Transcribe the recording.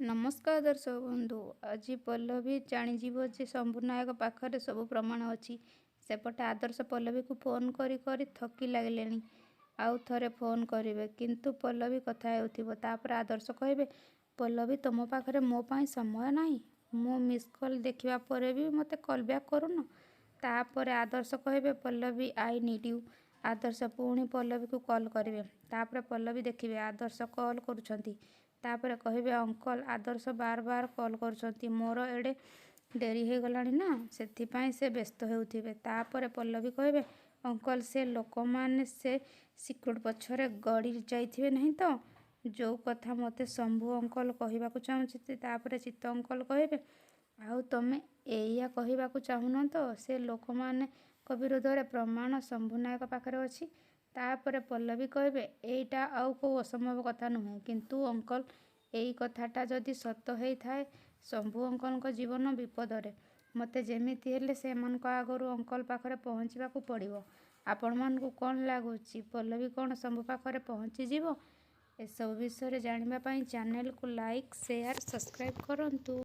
ନମସ୍କାର ଦର୍ଶକ ବନ୍ଧୁ, ଆଜି ପଲ୍ଲବୀ ଜାଣିଯିବ ଯେ ଶମ୍ଭୁ ନାୟକ ପାଖରେ ସବୁ ପ୍ରମାଣ ଅଛି। ସେପଟେ ଆଦର୍ଶ ପଲ୍ଲବୀକୁ ଫୋନ୍ କରି କରି ଥକି ଲାଗିଲେଣି। ଆଉ ଥରେ ଫୋନ୍ କରିବେ, କିନ୍ତୁ ପଲ୍ଲବୀ କଥା ହେଉଥିବ। ତା'ପରେ ଆଦର୍ଶ କହିବେ, ପଲ୍ଲବୀ, ତୁମ ପାଖରେ ମୋ ପାଇଁ ସମୟ ନାହିଁ? ମୋ ମିସ୍ କଲ୍ ଦେଖିବା ପରେ ବି ମୋତେ କଲ୍ ବ୍ୟାକ୍ କରୁନ? ତା'ପରେ ଆଦର୍ଶ କହିବେ, ପଲ୍ଲବୀ, I need you. ଆଦର୍ଶ ପୁଣି ପଲ୍ଲବୀକୁ କଲ୍ କରିବେ। ତା'ପରେ ପଲ୍ଲବୀ ଦେଖିବେ ଆଦର୍ଶ କଲ୍ କରୁଛନ୍ତି। ତା'ପରେ କହିବେ, ଅଙ୍କଲ୍, ଆଦର୍ଶ ବାର ବାର କଲ୍ କରୁଛନ୍ତି, ମୋର ଏଡ଼େ ଡେରି ହେଇଗଲାଣି ନା, ସେଥିପାଇଁ ସେ ବ୍ୟସ୍ତ ହେଉଥିବେ। ତା'ପରେ ପଲ୍ଲବୀ କହିବେ, ଅଙ୍କଲ୍, ସେ ଲୋକମାନେ ସେ ସିକ୍ରେଟ୍ ପଛରେ ଗଡ଼ି ଯାଇଥିବେ ନାହିଁ ତ, ଯୋଉ କଥା ମୋତେ ଶମ୍ଭୁ ଅଙ୍କଲ୍ କହିବାକୁ ଚାହୁଁଛନ୍ତି? ତା'ପରେ ଚିତ୍ତ ଅଙ୍କଲ୍ କହିବେ, ଆଉ ତମେ ଏଇଆ କହିବାକୁ ଚାହୁଁନ ତ, ସେ ଲୋକମାନଙ୍କ ବିରୁଦ୍ଧରେ ପ୍ରମାଣ ଶମ୍ଭୁ ନାୟକ ପାଖରେ ଅଛି? ତା'ପରେ ପଲ୍ଲବୀ କହିବେ, ଏଇଟା ଆଉ କୋଉ ଅସମ୍ଭବ କଥା ନୁହେଁ, କିନ୍ତୁ ଅଙ୍କଲ୍, ଏଇ କଥାଟା ଯଦି ସତ ହେଇଥାଏ, ଶମ୍ଭୁ ଅଙ୍କଲଙ୍କ ଜୀବନ ବିପଦରେ। ମୋତେ ଯେମିତି ହେଲେ ସେମାନଙ୍କ ଆଗରୁ ଅଙ୍କଲ୍ ପାଖରେ ପହଞ୍ଚିବାକୁ ପଡ଼ିବ। ଆପଣମାନଙ୍କୁ କ'ଣ ଲାଗୁଛି, ପଲ୍ଲବୀ କ'ଣ ଶମ୍ଭୁ ପାଖରେ ପହଞ୍ଚିଯିବ? ଏସବୁ ବିଷୟରେ ଜାଣିବା ପାଇଁ ଚ୍ୟାନେଲକୁ ଲାଇକ୍, ସେୟାର, ସବସ୍କ୍ରାଇବ୍ କରନ୍ତୁ।